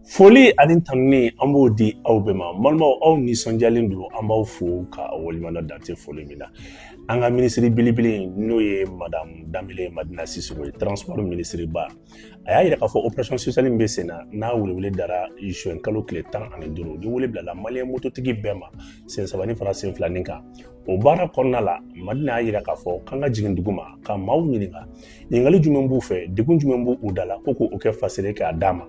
Foli ani tanuni, an b'o di aw bɛɛ ma. N balimaw, aw nisɔndiyalen don, an b'aw fo ka waleɲuman dan tɛ foli min na. An ka minisiri belebele, n'o ye Madame Danbele Madina Sisoko ye, transport minisiri ba, a y'a yira k'a fɔ opération spéciale min bɛ sen na, n'a welewele dara juin kalo tile 15, ni wele bilala maliyɛn mototigi bɛɛ ma, sen saba ni fara sen filanin kan. O baara kɔnɔna la, Madina y'a yira k'a fɔ k'an ka jigin dugu ma ka maaw ɲininka, ɲininkali jumɛn b'u fɛ, degun jumɛn b'u da la, ko k'o kɛ fasere k'a d'a ma.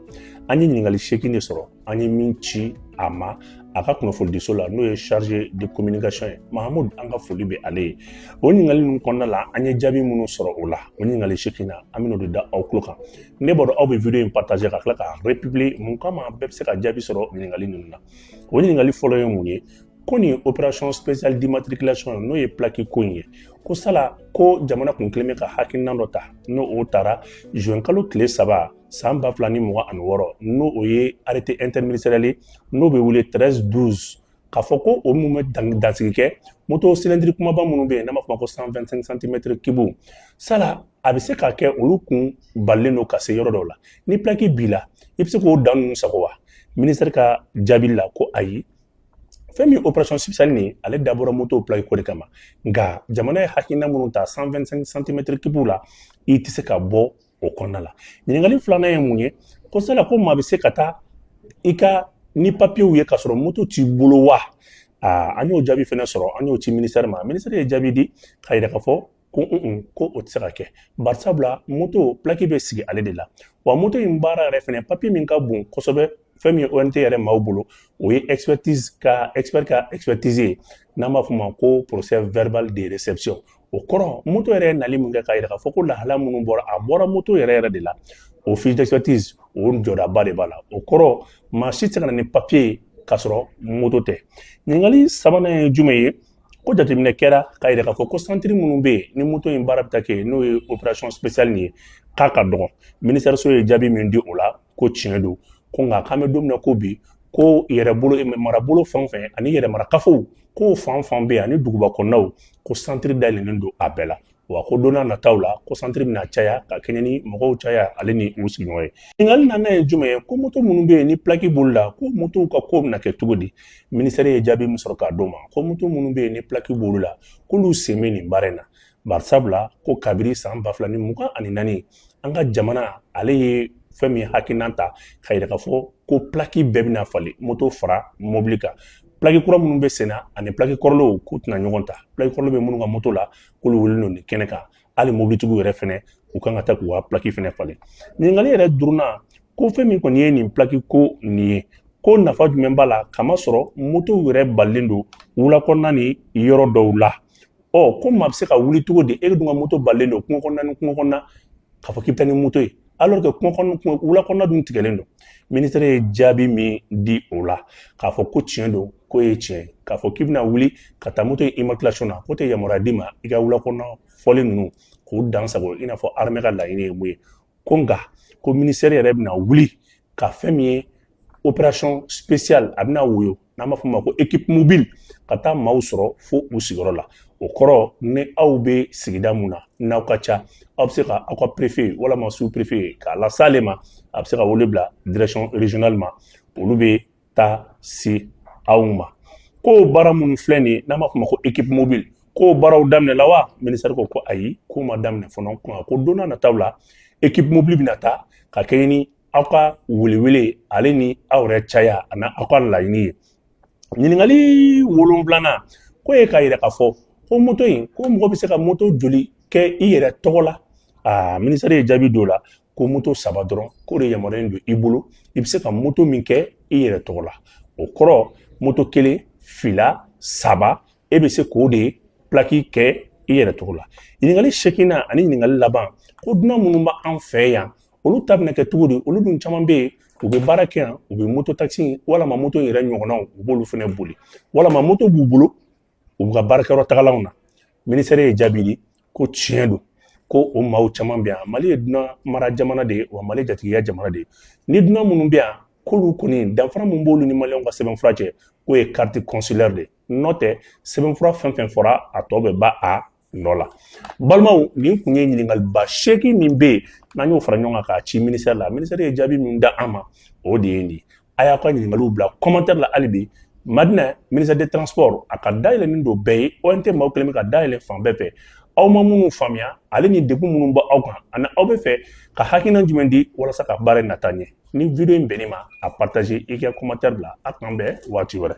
An ye ɲininkali 8 de sɔrɔ, an ye min ci a ma a ka kunnafonidiso la, n'o ye chargé de communication ye, Mahamudu. An ka foli bɛ ale ye. O ɲininkali ninnu kɔnɔna la, an ye jaabi minnu sɔrɔ o la, o ɲininkali 8 na, an bɛn'o de da aw tulo kan. Ne b'a dɔn aw bɛ vidéo in partager ka tila k'a republier. Mun kama? Bɛɛ bɛ se ka jaabi sɔrɔ ɲininkali ninnu na. O ɲininkali fɔlɔ ye mun ye? Ko nin opération spéciale d'immatriculation, n'o ye plaque ko in ye, ko sala ko jamana kun kelen bɛ ka hakilina dɔ ta, n'o o taara juin kalo tile 3 san 2026, n'o o ye arrêté interministériel ye, n'o bɛ wele 1312, k'a fɔ ko o mun bɛ dansigi kɛ moto cylindre kumaba minnu bɛ yen, n'an b'a fɔ ma ko 125 cm cube. Sala a bɛ se ka kɛ olu kun balilen don ka se yɔrɔ dɔw la. Ni plaque b'i la, i bɛ se k'o dan ninnu sago wa? Ministère ka jaabili la, ko ayi, fɛn min opération spéciale nin, ale dabɔra moto plaque ko de kama. Nka jamana ye hakilina minnu ta 125 cm cube la, i tɛ se ka bɔ o kɔnɔna la. Ɲininkali filanan ye mun ye? Ko sala ko maa bɛ se ka taa i ka ni papiyew ye k'a sɔrɔ moto t'i bolo wa? Aa, an y'o jaabi fɛnɛ sɔrɔ, an y'o ci ministère ma. Ministère ye jaabi di k'a yira k'a fɔ ko un, ko o tɛ se ka kɛ, barisabula moto plaque bɛ sigi ale de la. Wa moto in baara yɛrɛ fɛnɛ, papiye min ka bon kosɛbɛ, fɛn min ye ONT yɛrɛ maaw bolo, o ye expertise ka expert ka expertise ye, n'an b'a fɔ o ma ko procès verbal de réception. O kɔrɔ, moto yɛrɛ ye nali min kɛ k'a yira k'a fɔ ko lahala minnu bɔra, a bɔra moto yɛrɛ yɛrɛ de la, o fiche d'expertise, o jɔdaba de b'a la. O kɔrɔ, maa si tɛ se ka na ni papiye ye k'a sɔrɔ moto tɛ. Ɲininkali sabanan ye jumɛn ye? Ko jateminɛ kɛra k'a yira k'a fɔ ko centre minnu bɛ yen ni moto in baara bɛ taa kɛ, n'o ye opération spéciale nin ye, k'a ka dɔgɔ. Ministère so ye jaabi min di o la, ko tiɲɛ don, ko nka k'an bɛ don min na ko bi, ko yɛrɛbolo marabolo fɛn o fɛn ani yɛrɛmarakafow, k'o fan fan bɛ yen ani duguba kɔnɔnaw, ko centre dayɛlɛnnen don a bɛɛ la. Wa ko don n'a nataw la, ko centre bɛna caya ka kɛɲɛ ni mɔgɔw caya ale ni u sigiɲɔgɔn ye. Ɲininkali naaninan ye jumɛn ye? Ko moto minnu bɛ yen ni plaque b'olu la, ko motow ka ko bɛna kɛ cogo di? Ministère ye jaabi min sɔrɔ k'a d'o ma, ko moto minnu bɛ yen ni plaque b'olu la, k'olu sen bɛ nin baara in na, barisabula ko kabiri san 2024, an ka jamana ale ye fɛn min hakilina ta k'a yira k'a fɔ ko plaque bɛɛ bɛna falen, moto fara mobili kan. Plaque kura minnu bɛ sen na ani plaque kɔrɔlenw, k'u tɛna ɲɔgɔn ta. Plaque kɔrɔlen bɛ minnu ka moto la, k'olu wele don nin kɛnɛ kan. Hali mobilitigiw yɛrɛ fɛnɛ, u kan ka taa k'u ka plaque fɛnɛ falen. Ɲininkali yɛrɛ duurunan, ko fɛn min kɔni ye nin plaque ko nin ye, ko nafa jumɛn b'a la, kamasɔrɔ motow yɛrɛ balilen don wula kɔnɔna ni yɔrɔ dɔw la? Ɔ, ko maa bɛ se ka wuli cogo di, e dun ka moto balilen don kungo kɔnɔna ni kungo kɔnɔna, k'a fɔ k'i bɛ taa ni moto ye, alors que kungo kɔnɔ, wula kɔnɔna dun tigɛlen don? Ministère ye jaabi min di o la, k'a fɔ ko tiɲɛ don, k'o ye tiɲɛ ye, k'a fɔ k'i bɛna wuli ka taa moto immatriculation na, k'o tɛ yamaruya d'i ma i ka wula kɔnɔna fɔlen ninnu k'o dan sago, i n'a fɔ armée ka laɲini ye mun ye. Ko nka ko ministère yɛrɛ bɛna wuli ka fɛn min ye opération spéciale, a bɛna woyo, n'an b'a fɔ o ma ko équipe mobile, ka taa maaw sɔrɔ fo u sigiyɔrɔ la. O kɔrɔ, ni aw bɛ sigida mun na, n'aw ka ca, aw bɛ se ka aw ka préfet walama sous préfet k'a las'ale ma, a bɛ se ka wele bila direction régionale ma, olu bɛ taa se aw ma. Ko baara minnu filɛ nin ye, n'an b'a fɔ o ma ko équipe mobile, k'o baaraw daminɛ la wa? Ministère ko ko ayi, k'o ma daminɛ fɔlɔ, ko don n'a nataw la, équipe mobile bɛna taa ka kɛɲɛ ni aw ka welewele ale ni aw yɛrɛ caya ani aw ka laɲini ye. Ɲininkali wolonfilanan, ko ye k'a yira k'a fɔ ko moto in, ko mɔgɔ bɛ se ka moto joli kɛ i yɛrɛ tɔgɔ la? Aa, ministère ye jaabi d'o la ko moto saba dɔrɔn, k'o de yamaruyalen don i bolo, i bɛ se ka moto min kɛ i yɛrɛ tɔgɔ la. O kɔrɔ, moto kelen, fila, saba, e bɛ se k'o de plaque kɛ i yɛrɛ tɔgɔ la. Ɲininkali seeginnan ani ɲininkali laban, ko dunan minnu b'an fɛ yan, olu ta bɛna kɛ cogo di? Olu dun caman bɛ yen, u bɛ baara kɛ yan, u bɛ moto taxi walama moto yɛrɛ ɲɔgɔnnaw, u b'olu fana boli, walama moto b'u bolo u ka baarakɛyɔrɔ tagalanw na. Ministère ye jaabi di ko tiɲɛ don, ko o maaw caman bɛ yan. Mali ye dunan mara jamana de ye, wa Mali jatigiya jamana de ye. Ni dunan minnu bɛ yan, k'olu kɔni, danfara min b'olu ni maliyɛnw ka sɛbɛnfura cɛ, k'o ye carte consulaire de ye. N'o tɛ, sɛbɛnfura fɛn fɛn fɔra, a tɔ bɛ ba a nɔ la. Balimaw, nin kun ye ɲininkaliba 8 min bɛ yen. N'an y'o fara ɲɔgɔn kan k'a ci ministère la, ministère ye jaabi min da an ma, o de ye nin ye. A y'aw ka ɲininkaliw bila commentaire la hali bi. Madina, ministère des Transports a ka dayɛlɛnnen don bɛɛ ye. ONT maaw kɛlen bɛ ka dayɛlɛ fan bɛɛ fɛ. Aw ma minnu faamuya ale ni degun minnu bɛ aw kan, ani aw bɛ fɛ ka hakilina jumɛn di walasa ka baara in nata ɲɛ, ni vidéo in bɛnn'i ma, a partager, i ka commentaire bila. A k'an bɛn waati wɛrɛ.